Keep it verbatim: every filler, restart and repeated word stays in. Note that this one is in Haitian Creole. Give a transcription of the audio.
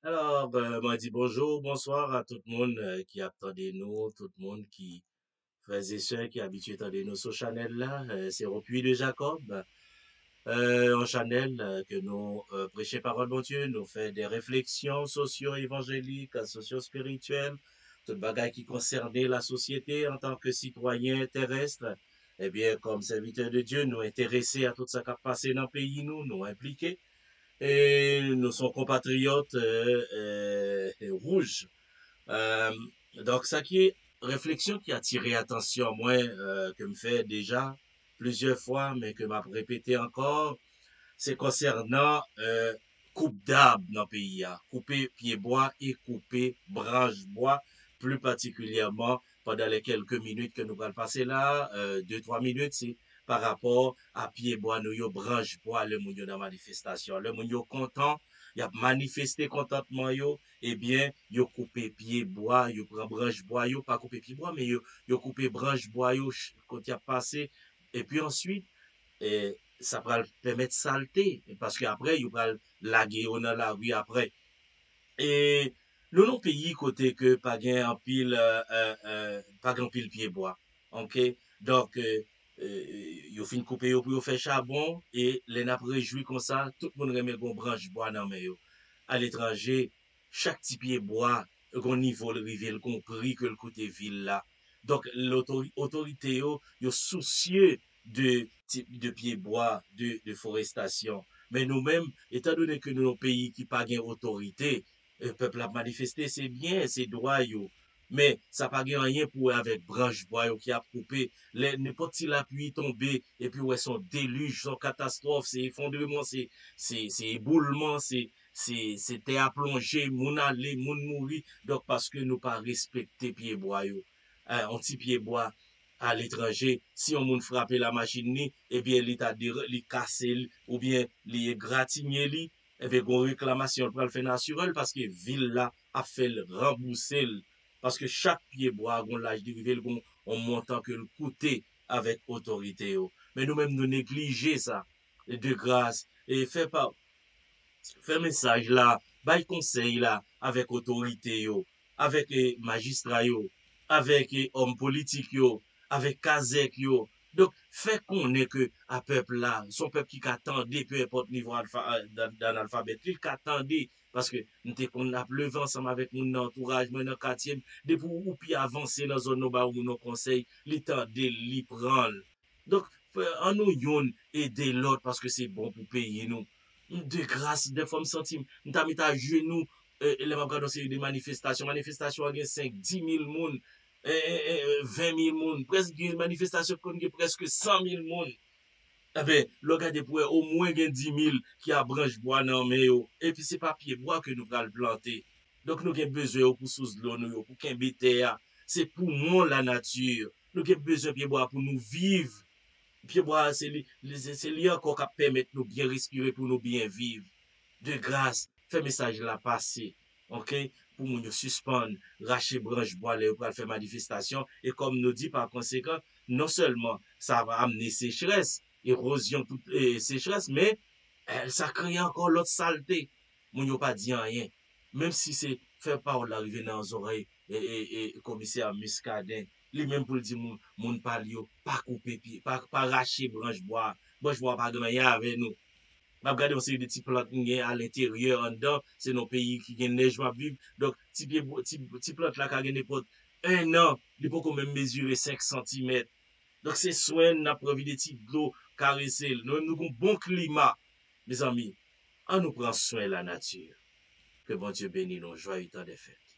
Alò, euh, mwen di bonjou, bonswa a tout moun euh, ki ap tande nou, tout moun ki, frè e sè ki abitye tande nou sou chanèl la. Euh, se yon Puits de Jacob. Euh, yon chanèl euh, ke nou euh, preche pawòl Bondye, nou fè de refleksyon sosyo-evanjelik, sosyo-espirityèl, tout bagay ki konsène lasosyete antanke sitwayen terès. Ebyen, kòm sèvitè de Dye, nou enterese a tout sa k ap pase nan peyi nou, nou enplike. E nou se yon konpatriyòt euh, euh, wouj. Euh, donk, sa ki refleksyon ki atire atansyon mwen, euh, ke m fè deja plizyè fwa, men ke m ap repete ankò, se konsènan euh, koup dab nan peyi a. Koupe pye bwa e koupe branch bwa, pli patikilyèman pandan lè kèlke minit ke nou pral pase la, euh, de twa minit, se pa rapò a pye bwa nou yo, branch bwa, lè moun yo nan manifestasyon. Lè moun yo kontan, y ap manifeste kontantman yo, ebyen, yo koupe pye bwa, yo pran branch bwa yo, pa koupe pye bwa, men yo, yo koupe branch bwa yo, ch- kote y ap pase. Epi answit, e, sa pral pèmèt salte, paske apre, yo pral lage yo nan lari apre. E nou nan yon peyi kote ke pa gen anpil, euh, euh, euh, pa gen anpil pye bwa. Oke? Donk, euh, euh, yo fin koupe yo pou yo fè chabon, e lè n ap rejwi konsa, tout moun renmen gon branch bwa nan men yo. Aletranje, chak ti pye bwa, gon nivo l rive, l gon pri ke l koute vil la. Donk, lotori- otorite yo, yo sousye de, ti- de pye bwa, de, de forestasyon. Men nou menm, etandone ke nou yon peyi ki pa gen otorite, e, pèp la ap manifeste, se byen, se dwa yo. Men sa pa gen anyen pou wè avèk branch bwa yo ki ap koupe. Lè nenpòt ti lapli tonbe, epi w wè se yon delij, se yon katastwòf, se efondreman, se, se, se eboulman, se, se, se tè a plonje, moun ale, moun mouri. Donk, paske nou pa respekte pye bwa yo. Eh, yon ti pye bwa aletranje, si yon moun frape lamachin li, ebyen, li ta dera- li kase l, oubyen li egratinye li, ebyen, gon reklamasyon l pral fè nan asirè l, paske vil la ap fè l ranbouse l. Paske chak pye bwa gon laj li rive, l gon yon montan ke l koute avèk otorite yo. Men nou menm, nou neglije sa. De gras, e fè pa, fè mesaj la, bay konsèy la avèk otorite yo, avèk, e, majistra yo, avèk, e, òm politik yo, avèk kazèk yo. Donk, fè konnen ke a pèp la, se yon pèp ki ka tande, pe enpòt nivo alfa, a, dan, dan alfabèt li, l ka tande. Paske m te konn ap leve ansanm avèk moun nan antouraj mwen, nan katye m. Depi w, ou pi avanse nan zòn nan, w ba yon moun yon konsèy, li tande l, li pran l. Donk, frè, an nou youn ede lòt paske se bon pou peyi nou. De gras, dèfwa m santi m, m ta met ajenou, e, lè m ap gade yon seri de manifestasyon. Manifestasyon an gen senk, di mil moun, e, e, e, ven mil moun. Prèske gen manifestasyon ki konn gen prèske san mil moun. Enben, lè w gade pou wè, omwen gen di mil ki a branch bwa nan men yo. Epi se pa pye bwa ke nou pral plante. Donk, nou gen bezwen yo pou sous dlo nou yo, pou kenbe tè a. Se poumon lanati. Nou gen bezwen pye bwa pou nou viv. Pye bwa a, se li, li- se, se li ankò k ap pèmèt nou byen respire, pou nou byen viv. De gras, fè mesaj la pase, oke? Pou moun yo sispann rache branch bwa lè yo pral fè manifestasyon. E kòm nou di, pa konsekan, non sèlman sa va amene sechrès, ewozyon pou, e, sechrès, men, e, sa kreye ankò lòt salte. Moun yo pa di anyen. Menm si se fè pawòl la rive nan zòrèy, e, e, e, komisè Muscadin, li menm pou l di moun, moun pa l yo, pa koupe pye, pa, pa rache branch bwa. Branch bwa pa gen anyen avè nou. M ap gade yon seri de ti plant m gen alenteryè, anndan, se nan peyi ki gen nèj m ap viv. Donk, ti pye bwa, ti, ti plant la ka gen nenpòt en an, li poko menm mezire senk santimèt. Donk, se swen n ap pran, vide ti dlo, karese l. Nou menm, nou gen yon bon klima. Mezanmi, an nou pran swen lanati. Ke Bondye beni nou, joyeux temps des fêtes.